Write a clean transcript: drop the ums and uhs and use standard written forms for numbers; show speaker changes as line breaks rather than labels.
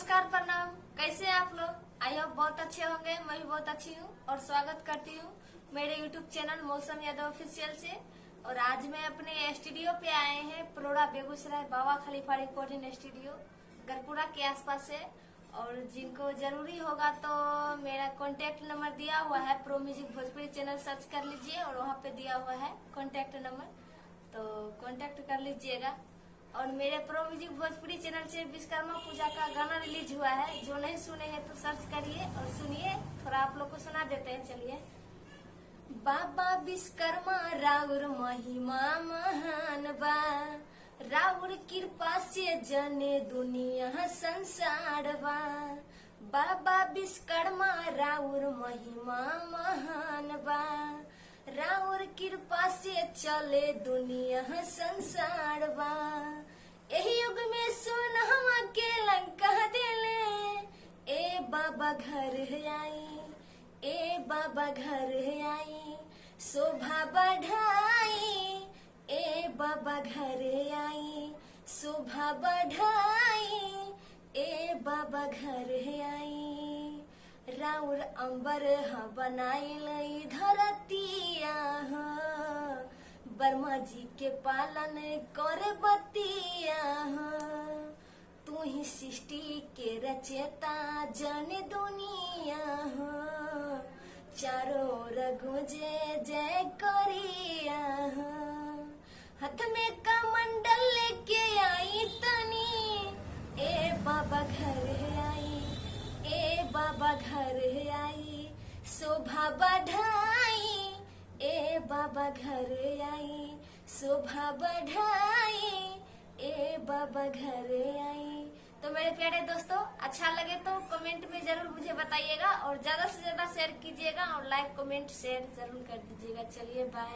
नमस्कार, प्रणाम। कैसे हैं आप लोग? I hope बहुत अच्छे होंगे। मैं भी बहुत अच्छी हूँ और स्वागत करती हूँ मेरे YouTube channel Mausam Yadav official से। और आज मैं अपने स्टूडियो पे आए हैं, परोड़ा बेगूसराय बाबा खलीफा रिकॉर्डिंग स्टूडियो गरपुरा के आसपास है। और जिनको जरूरी होगा तो मेरा कांटेक्ट नंबर दिया हुआ है, pro music Bhojpuri channel search कर लीजिए और वहाँ पे दिया हुआ है कांटेक्ट नंबर, तो कांटेक्ट कर लीजिएगा। और मेरे प्रो म्यूजिक भोजपुरी चैनल से विश्वकर्मा पूजा का गाना रिलीज हुआ है, जो नहीं सुने हैं तो सर्च करिए और सुनिए। थोड़ा आप लोग को सुना देते हैं, चलिए। बाबा विश्वकर्मा राउर महिमा महान बा, राउर कृपा से जने दुनिया संसार बा। बाबा विश्वकर्मा राउर महिमा महान बा, राउर कृपा से चले दुनिया संसार बा। एही युग में सोनहवा के लंका देले, ए बाबा घर आई, ए बाबा घर आई, शोभा बढ़ाई, ए बाबा घर आई, शोभा बढ़ाई, ए बाबा घर आई। राउर अंबर ह बनाइल धरतिया ह, ब्रह्मा जी के पालन कर बतिया ह। तू ही सृष्टि के रचेता जन दुनिया ह, चारों ओर गूंजे जय करिया ह। हाथ में कमंडल लेके आई तनी, ए बाबा घर आई, ए बाबा घर आई, शोभा बढ़ाई, ए बाबा घर आई, शोभा बढ़ाई, ए बाबा घर आई। तो मेरे प्यारे दोस्तों, अच्छा लगे तो कमेंट में जरूर मुझे बताइएगा और ज्यादा से ज्यादा शेयर कीजिएगा और लाइक कमेंट शेयर जरूर कर दीजिएगा। चलिए, बाय।